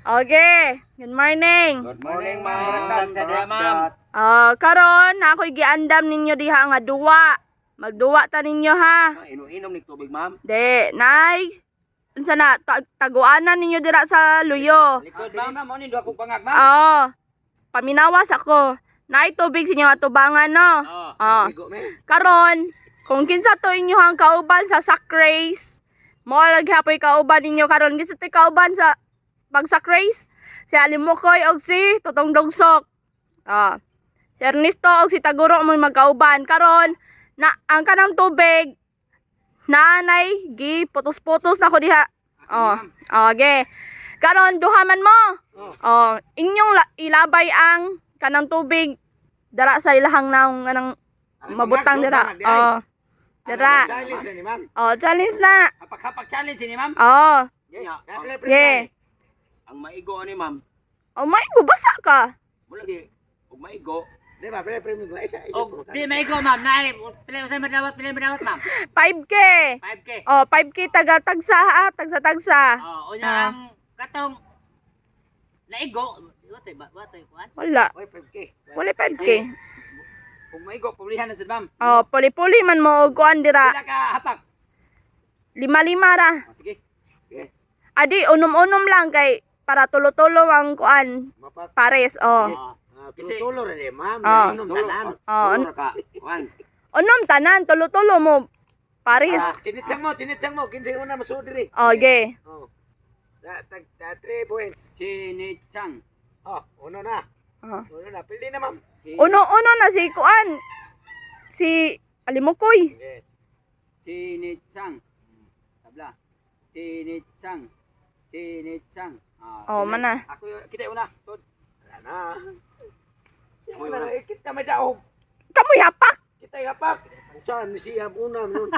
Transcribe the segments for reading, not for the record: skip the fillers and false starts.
Okay, good morning. Good morning, ma'am. Sa duha, ma'am. Ah, karon na ako'y giandam ninyo diha nga duwa. Magduwa ta ninyo ha. Inom-inom ni tubig, ma'am. De, nay. Unsa na taguanan ninyo dira sa luyo. Likod, ma'am. Ma'am, ni duha kong pangag, ma'am. Oo. Paminawas ako. Nay tubig sa inyong atubangan no. Oo. Oo. Igo, me. Karon, kung kinsa to inyohang kauban sa sack race, mo lagi hapoy kauban ninyo karon. Kinsa to kauban sa pag sack race? Si Alimukoy og si Totong Dogsok. Ah. Si Ernesto og si Taguro mo magkauban. Karon, na ang kanang tubig naanay gi putos-putos na ko diha. Oh, okay. Karon duha man mo. Oh, inyong ilabay ang kanang tubig dara sa ilahang naong anang mabutang dira. Oh. Dira. Silence ni ma'am. Oh, challenge na. Hapak-hapak challenge ni ma'am. Oh. Yeah. Yeah. Ang maigo ani, ma'am. Oh, may bubasa ka. Mula gi ug maigo. Di ba, pre pre mo isa isa. Og di maigo, ma'am. Naay, pila usay madawat, pila madawat, ma'am. 5K. 5K. Oh, 5K taga tagsa ha, tagsa-tagsa. Oh, unya Ah. ang katong naigo, watoy ba, watoy kuan? Wala. Oy, 5K. Wala 5K. Kung maigo, publihan na sad, ma'am. Oh, puli-puli man mo og kuan dira. Pila ka hapak? Lima-lima ra. Oh, sige. Okay. Adi unom-unom lang kay para tulo-tulo ang kuan Mapak. pares. Oh. Oh. Tulo ra di, ma'am. Ah. Inom tanan. Oh, Tulo ra ka. Juan. Unom tanan tulo-tulo mo pares. Sinitsang mo, kinsay una masuod diri. Okay. Oh. Da tag 3 points. Chinichang. Oh, uno na. Oh. Uno na. Pili na, ma'am. Uno-uno na si kuan. Si Alimukoy. Okay. Chinichang. Tabla. Chinichang. Chinichang. Ah, Oh, sige. mana. Ako kita una. Tod. Wala na. Wala na. Eh, kita may daog. Kamoy hapak. Kita yapak. Saan siya una nun?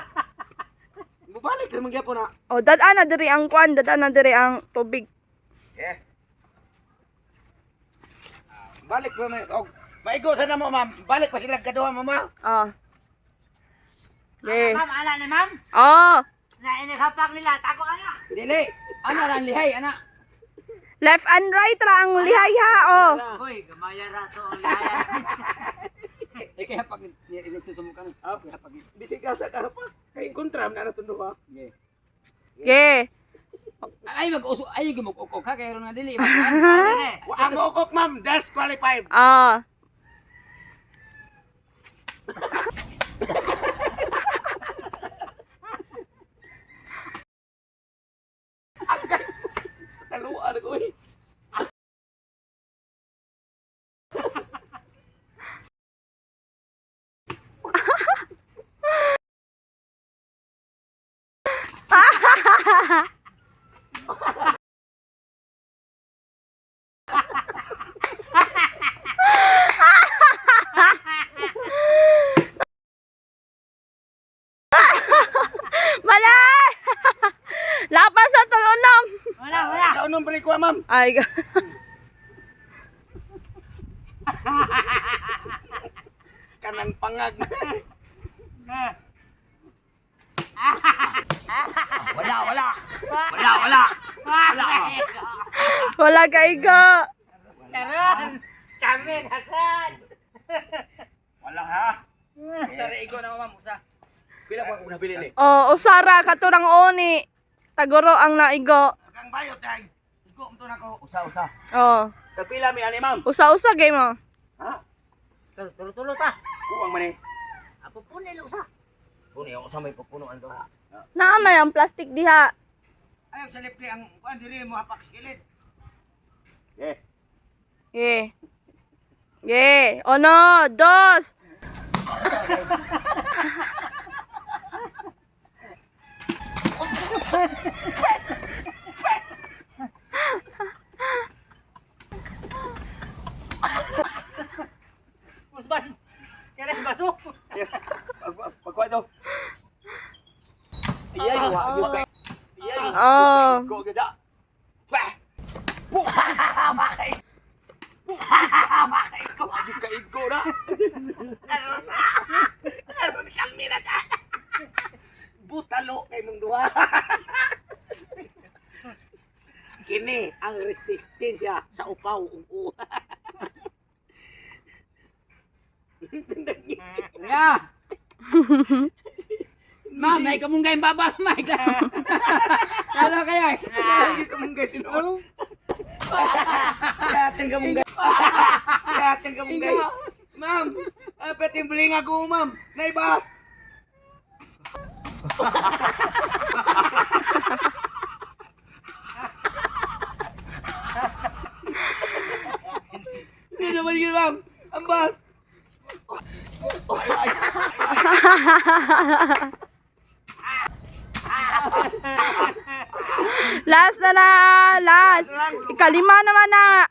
Mubalik ra man gyapon na. Oh, dad-an na diri ang kuan, dad-an na diri ang tubig. Eh. Balik pa may og maigo sa namo, ma'am. Balik pa sila kaduha, mama. Oh. Okay. Ma'am, ala ni ma'am. Oh, Na inighapak nila, tako ana. Dili. Ana ra ang lihay, ana. left and right ra ang lihay ha. Oh. Hoy, gamaya ra to ang lihay. Eh kaya pag ni susumukan. Ah. Kaya pag Bisig ka sa kahapa. Kay kontra man na itong duha. Okay. Okay. Ay mag-uso ay gimuk-ukok ha kay ron nga dili. Wa ang ukok, ma'am, disqualified. Oh. Taluan ko eh. Malay! Lapas sa tulunom. Wala, wala. Sa unong balik ko, ma'am. Ay, Kanang pangag. Wala, wala. Wala, wala. Wala. wala kaigo. Karon. Kami nasan. Wala ha. Usa ra igo na ma'am, usa. Pila ko akong nabili ni? Oh, usara katurang oni. Taguro ang naigo. Kang bayot ay. Igo mo to nako. Usa, usa. Oh, Tagpila mi ani, ma'am? usa-usa gay mo. Ha? Tulo-tulo ta. Kuwang man eh. Apo punil usa. Puni ako sa may pupunuan to. Naa man ang plastic diha. Ayaw sa lipli ang kuan diri mo hapak sa kilid. Eh. Yeah. Yeah. Uno, dos. Usban. Kere baso. Pagkuha to. Iyay, wa gyud ka. Iyay. Oh. Go gyud ah. Bah. Go gyud ka igo na. Aron kalmi na ka. Butalo kay mong duha. Kini ang resistensya sa upaw ug uwa. Ya. Ma'am, may kamunggay baba, may ka. Ano kaya? Kamunggay tinuod. Siya ating kamunggay. Siya ating kamunggay. Ma'am, pati yung ako, ma'am. Naibas. Hindi naman yun, ma'am. Ang bas. Last na na, last. Ikalima naman na.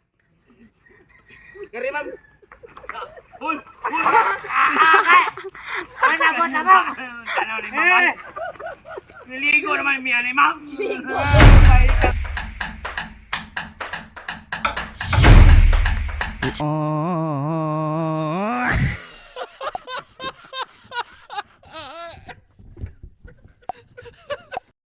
Kari, ma'am. Niligo naman miya ni ma'am. Oh.